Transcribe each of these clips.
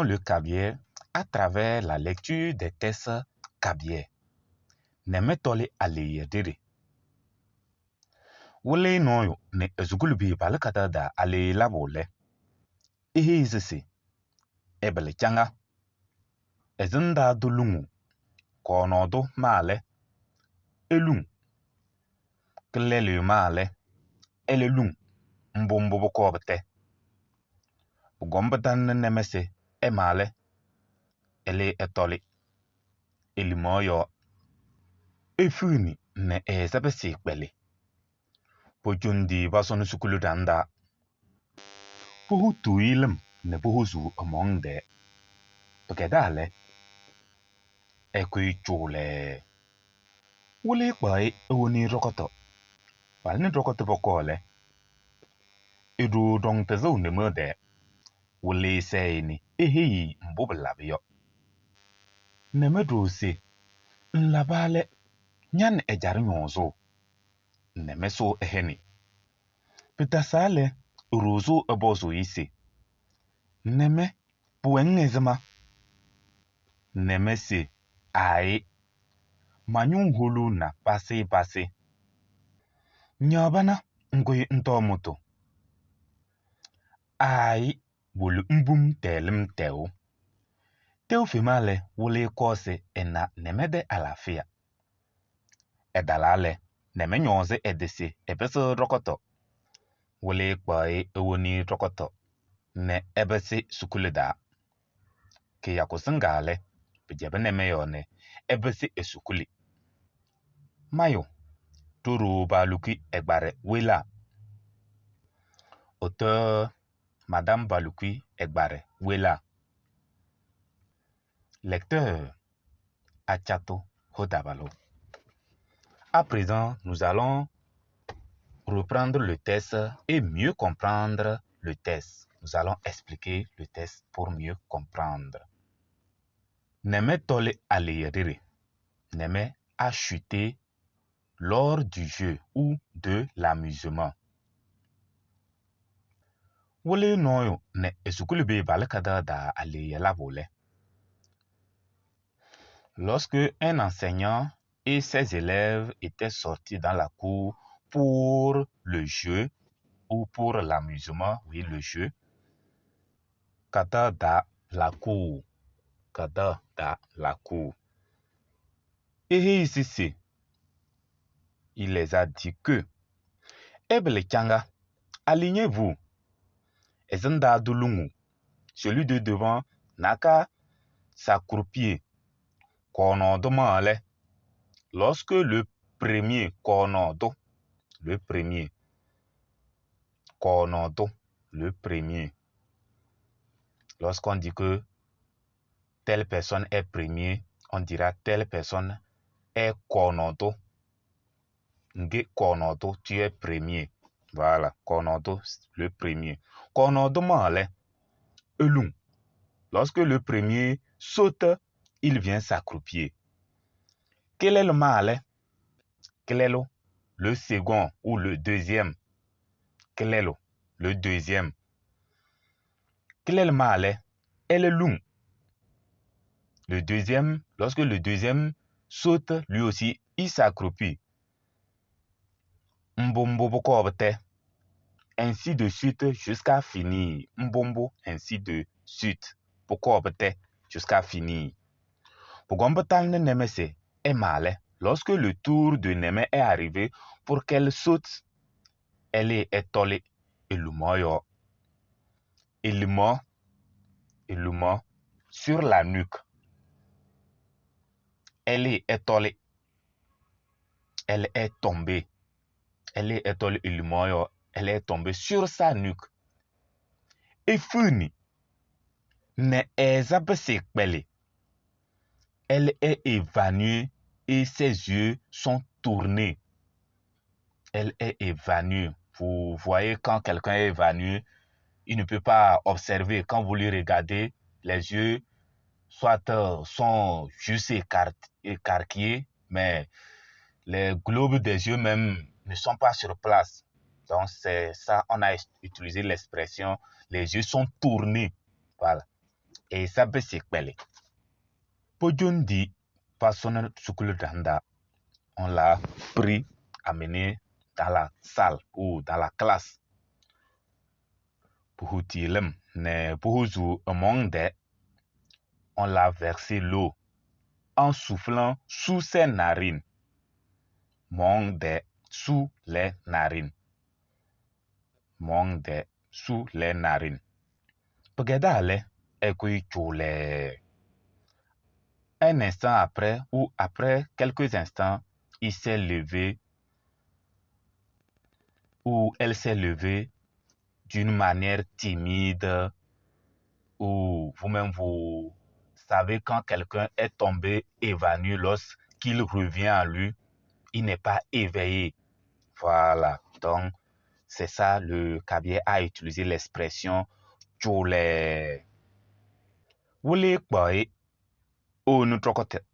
Apprenons le kabyè à travers la lecture des textes kabyè. Nɛmɛ tɔlɩ aleyɛ ɖeɖe. Wɩlɩyʋ nɔɔyʋ nɛ e-sukulu biye palɩ kadaɣ taa aleye labʋ lɛ, eheyi-sɩ se ɩbɩlɩ caŋa. Ɛsɩndaa tʋ luŋuu, kɔɔnɔɔ tʋ ma lɛ, eluŋ. Kɩlɛlɩyʋ ma lɛ, ɛlɛ luŋ. Mbʋ mbʋ pʋkɔɔ pɩtɛ. Pʋkɔm pɩtalɩnɩ nɛmɛ se ɛma lɛ, ɛlɩɩ ɛtɔlɩ e-limaɣ yɔɔ. Efiɣni nɛ ɛ-ɛza pɩsɩ kpɛlɩ. Pocondi pasɔnɩ sukulu ɖaŋ taa. Pohutuu-i lɩm nɛ pohosuu ɛ-mɔŋ tɛɛ. Pɩkɛdaa lɛ, ɛkʋyɩ cʋlɛɛ. Wɩlɩyʋ kpaɣ-ɩ ewoni-i ɖɔkɔtɔ. Palɩnɩ ɖɔkɔtɔ pɔkɔɔ lɛ, e-ɖoo ɖɔŋ tɩzʋʋ nemaɣ tɛɛ. Wɩlɩyʋ sɛɛ-ɩ nɛ eheyi-i mbʋ pɩlabɩ yɔ. Nɛmɛ ɖoo se ŋlaba lɛ, ña nɛ ɛjaɖɛ ñɔɔzʋʋ. Nɛmɛ sʋʋ ɛhɛnɩ. Pɩtasaa lɛ, e-ɖoo sʋʋ ɛpɔzʋʋ-ɩ se: Nɛmɛ, pʋwɛ-ŋ ɛzɩma? Nɛmɛ se aayɩ, ma-ñʋʋ holuu na pasɩ pasɩ. Ñaɣ pana ŋkʋyɩ ŋtɔɔ mʋtʋ. Aayɩ, wolo ŋpu-m tɛɛlɩm tɛʋ. Tɛʋ fema lɛ, wɩlɩyʋ kɔɔ se ɛna nɛmɛ tɛ alaafɩya. Ɛtalaa lɛ, nɛmɛ ñɔɔzɩ ɛ-tɩ se ɛpɩsɩɣ ɖɔkɔtɔ. Wɩlɩyʋ kpaɣ-ɩ ewoni-i ɖɔkɔtɔ nɛ ɛpɩsɩ sukulu taa. Kɩyakʋ sɩŋaa lɛ, pɩcɛbɩ nɛmɛ yɔɔ nɛ ɛpɩsɩ e-sukuli. Mayʋ, ɖo-ɖoo Baluki ɛgbarɛ welaa. Auteur: Madame Baluki Egbarɛ Wela. Lecteur: Achato Hodabalo. À présent, nous allons reprendre le texte et mieux comprendre le texte. Nous allons expliquer le texte pour mieux comprendre. Nɛmɛ tɔlɩ aleyɛ Nɛmɛ a chuté lors du jeu ou de l'amusement. Wɩlɩyʋ nɔɔyʋ nɛ e-sukulu biye palɩ kadaɣ taa aleyɛ labʋ lɛ. Lorsque un enseignant et ses élèves étaient sortis dans la cour pour le jeu ou pour l'amusement, oui, le jeu, kadaɣ taa, la cour, kadaɣ taa, la cour. Eheyi se, il les a dit que ɩbɩlɩ caŋa, alignez-vous. Ɛsɩndaa tʋ luŋuu, celui de devant n'a qu'à s'accroupir. Kɔɔnɔɔ tʋ ma lɛ, lorsque le premier kɔɔnɔɔ tʋ, le premier, kɔɔnɔɔ tʋ, le premier. Lorsqu'on dit que telle personne est premier, on dira telle personne est kɔɔnɔɔ tʋ. Nge kɔɔnɔɔ tʋ, tu es premier. Voilà, kɔɔnɔɔ tʋ, le premier. Kɔɔnɔɔ tʋ ma lɛ, eluŋ. Lorsque le premier saute, il vient s'accroupir. Kelɛlu ma lɛ? Kelɛlu, le second ou le deuxième. Kelɛlu, le deuxième. Kelɛlu ma lɛ? Ɛlɛ luŋ. Le deuxième, lorsque le deuxième saute, lui aussi, il s'accroupit. Mbʋ mbʋ pʋkɔɔ pɩtɛ. Ainsi de suite jusqu'à finir. Mbʋ mbʋ, ainsi de suite. Pʋkɔɔ pɩtɛ jusqu'à finir. Pʋkɔm pɩtalɩnɩ nɛmɛ se ɛma lɛ. Lorsque le tour de Nɛmɛ est arrivé pour qu'elle saute, elle ɛtɔlɩ e-limaɣ yɔɔ. E-limaɣ, e-limaɣ sur la nuque. Elle ɛtɔlɩ. Elle est tombée. Elle ɛtɔlɩ e-limaɣ yɔɔ. Elle est tombée sur sa nuque. Efiɣni nɛ ɛ-ɛza pɩsɩ kpɛlɩ. Elle est évanouie et ses yeux sont tournés. Elle est évanouie. Vous voyez, quand quelqu'un est évanoui, il ne peut pas observer. Quand vous lui regardez, les yeux soit sont juste écarquillés, mais les globes des yeux même ne sont pas sur place. Donc c'est ça, on a utilisé l'expression les yeux sont tournés. Voilà. Ɛyɩsa bɩsɩ kpɛlɩ. Pojondi pasɔnɛ sukulu danda. On l'a pris, amené dans la salle ou dans la classe. Puhutilem ne puhuzu monde. On l'a versé l'eau en soufflant sous ses narines. Monde sous les narines. Monde sous les narines. Pegedale ekui. Un instant après ou après quelques instants, il s'est levé ou elle s'est levée d'une manière timide, ou vous-même vous savez quand quelqu'un est tombé évanoui, lorsqu'il revient à lui, il n'est pas éveillé. Voilà, donc c'est ça, le Kabyè a utilisé l'expression tchoulé. Wole kpae onu trokote.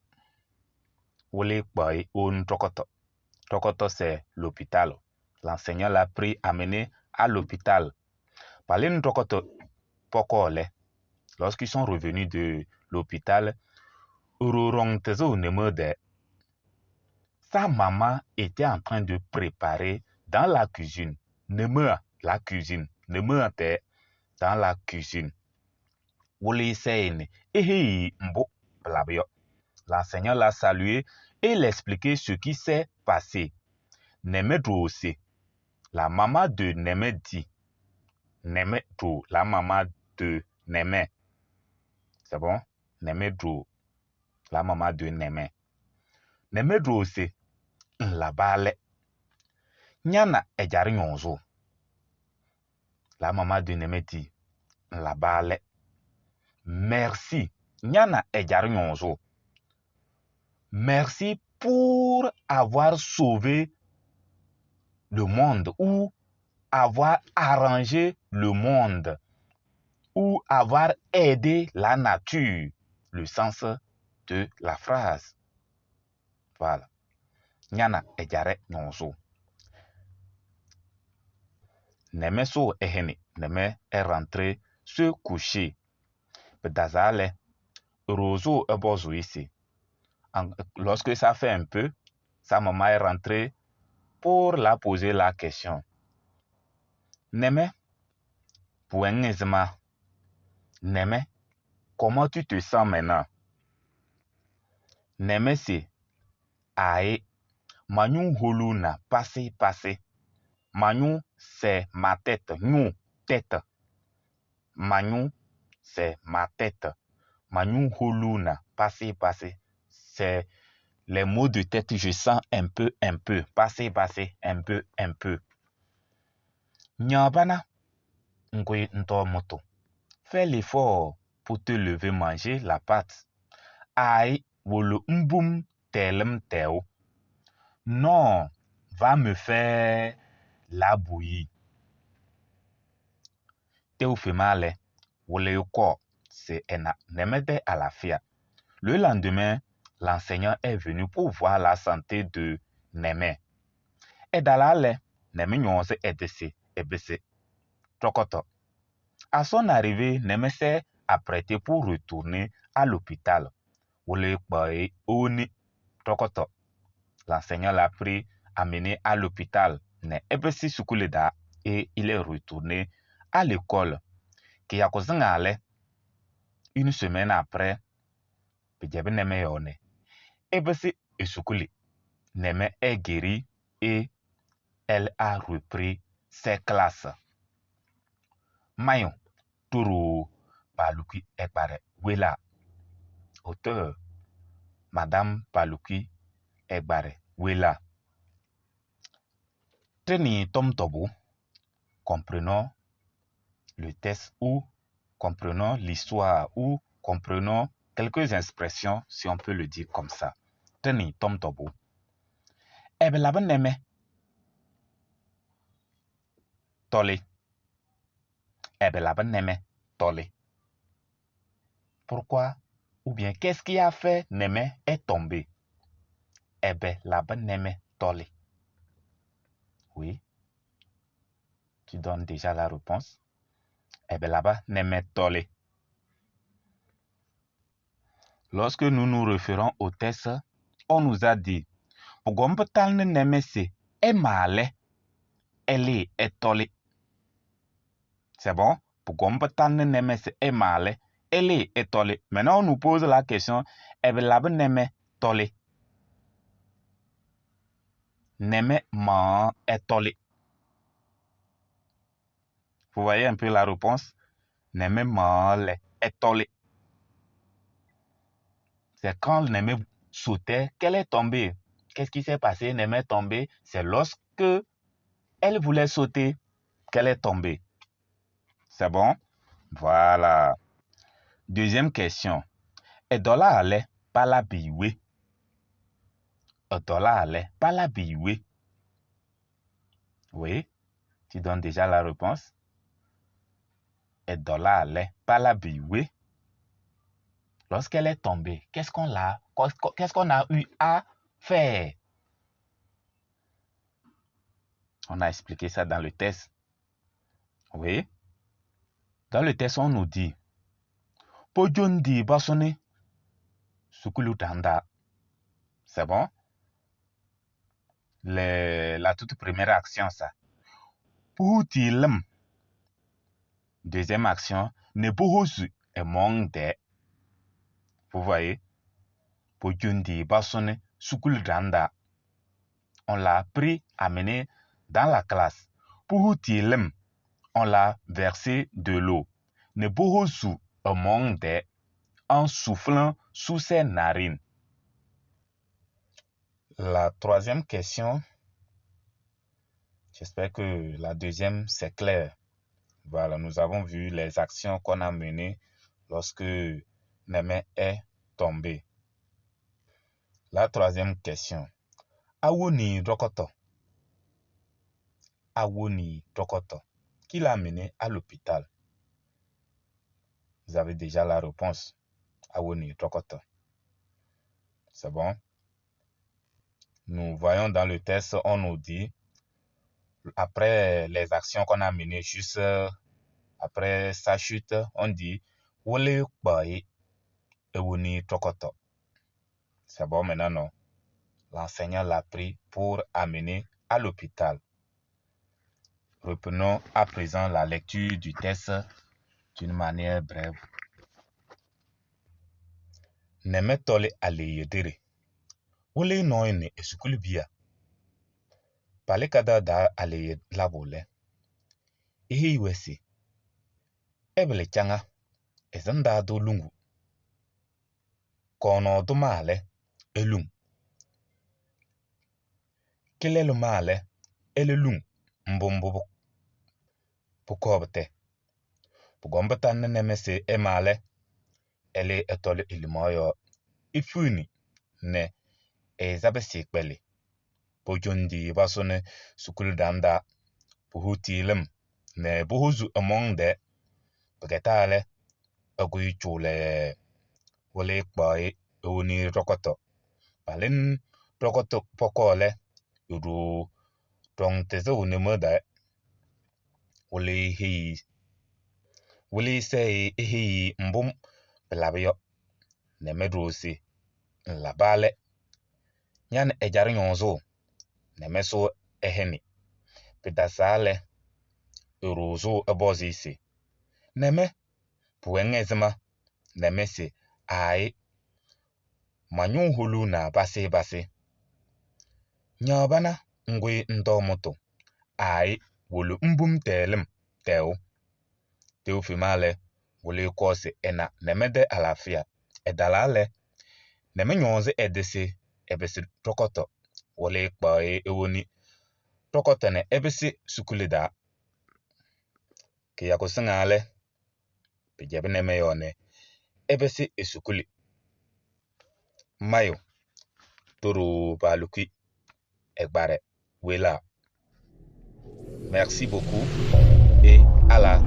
Wole kpae onu trokoto. Trokoto, c'est l'hôpital. L'enseignant l'a pris, amené à l'hôpital. Parlez trokoto pokole. Lorsqu'ils sont revenus de l'hôpital, sa maman était en train de préparer dans la cuisine. La cuisine. Dans la cuisine. L'enseignant l'a salué et l'expliqué ce qui s'est passé. La maman de Némé dit. Némé la maman de Némé. C'est bon? Némé la maman de Némé. Némé Drose, la bale. Nyana ejari nyonzo. La maman de Némé dit. La bale. Merci. Nyana ejari nyonzo. Merci pour avoir sauvé le monde ou avoir arrangé le monde ou avoir aidé la nature. Le sens de la phrase. Voilà. Nyana ejare nyonzo. Neme so ehene. Neme est rentré se coucher. Bedazale. Rozo ebozo ici. Lorsque ça fait un peu, sa maman est rentrée pour la poser la question. Neme, Pouengezma. Neme, comment tu te sens maintenant? Neme c'est aïe. Manu holuna passé passé. Manu c'est ma tête. Nous tête. Manu c'est ma tête. Manu holuna passé passé. C'est les maux de tête, je sens un peu, un peu. Passé, passé, un peu, un peu. Nyabana, ngoy nto moto. Fais l'effort pour te lever manger la pâte. Aïe, wolo mboum telem teo. Non, va me faire la bouillie. Teo fait mal, wolo yoko, c'est ena nemede à la fia. Le lendemain, l'enseignant est venu pour voir la santé de Némé. Et dans l'allée, Némé nyonse edese, ebese, trokoto. À son arrivée, Némé s'est apprêté pour retourner à l'hôpital. Trokoto. L'enseignant l'a pris, amené à l'hôpital. Né ebese sukuleda et il est retourné à l'école. Kiyakozangale, une semaine après, Pidjabe Némé yone. Ebese esukuli. Némé est guérie et elle a repris ses classes. Mayon, Toro, Paluki Egbare, Wela. Auteur, Madame Paluki Egbare, Wela. Treni Tom Tobo, comprenons le texte ou comprenons l'histoire ou comprenons quelques expressions, si on peut le dire comme ça. Treni Tom Tobo. Ebe la neme. Tole. Ebe la neme. Tole. Pourquoi? Ou bien qu'est-ce qui a fait Némé est tombé? Ebe la neme tole. Oui. Tu donnes déjà la réponse. Ebe là-bas, Némé tole. Lorsque nous nous référons au texte, on nous a dit Pʋgɔm Nɛmɛ se ɛma lɛ, ɛlɩ ɛtɔlɩ. C'est bon? Pʋgɔm Nɛmɛ se ɛma lɛ, ɛlɩ ɛtɔlɩ. Maintenant, on nous pose la question, ɛbɛ labɩ Nɛmɛ tɔlɩ? Nɛmɛ ma ɛtɔlɩ. Vous voyez un peu la réponse? Nɛmɛ ma lɛ, ɛtɔlɩ. C'est quand Nɛmɛ sautait qu'elle est tombée. Qu'est-ce qui s'est passé? Nɛmɛ est tombée. C'est lorsque elle voulait sauter qu'elle est tombée. C'est bon? Voilà. Deuxième question. Edola ale pala biwe. Edola ale pala biwe. Oui, tu donnes déjà la réponse. Edola ale pala biwe. Lorsqu'elle est tombée, qu'est-ce qu'on a eu à faire? On a expliqué ça dans le texte. Oui. Dans le texte, on nous dit Pojondi basone sukulu danda. C'est bon? La toute première action, ça. Poutilem. Deuxième action, ne bohosu et monde. Vous voyez? Pojondi basone sukulu danda. On l'a pris, amené dans la classe. Poutilem. On l'a versé de l'eau. Ne bohosu et monde en soufflant sous ses narines. La troisième question, j'espère que la deuxième, c'est clair. Voilà, nous avons vu les actions qu'on a menées lorsque Nɛmɛ est tombée. La troisième question. Awoni Rokoto. Awoni Rokoto. Qui l'a amené à l'hôpital? Vous avez déjà la réponse. Awoni Rokoto. C'est bon? Nous voyons dans le texte, on nous dit, après les actions qu'on a menées juste après sa chute, on dit, Wole kpaye Ewoni Trokoto. C'est bon maintenant, non? L'enseignant l'a pris pour amener à l'hôpital. Reprenons à présent la lecture du texte d'une manière brève. Nɛmɛ tɔli aleyedere. Wole nɔɔ ne esukulu bia. Pali kada da aleye labo lɛ. Ihe iwe se. Ebele changa. Ezenda do lungu. Kɔnɔ do maale elung. Kelelu maale elelung mbombo pukɔbete. Pugɔmbeta ne nɛmɛ se emaale ele etɔli elimoyo ifuni ne ezabe sikpeli. Pojondi basone sukulu danda puhutilem ne buhuzu emonde puketale egui chule wole kpae ewoni rokoto. Palin rokoto pokole uru tong teze unemada wole hei wole se ehi mbum belabyo nemedrosi nlabale nyan ejari nyonzo nemeso eheni pedasale erozo ebozi isi neme puengezima nemese ai manyuhulu na basi basi nyabana ngwe ndomoto ai wolu mbum telim teo teo fimale wole kosi ena nemede alafia edalale neme nyonze edese ebesi tokoto wole kpae ewoni tokoto ne ebesi sukulida kiyakusingale pijabi neme yone ebesi esukuli mayo toro baluki egbare wela. Merci beaucoup et à la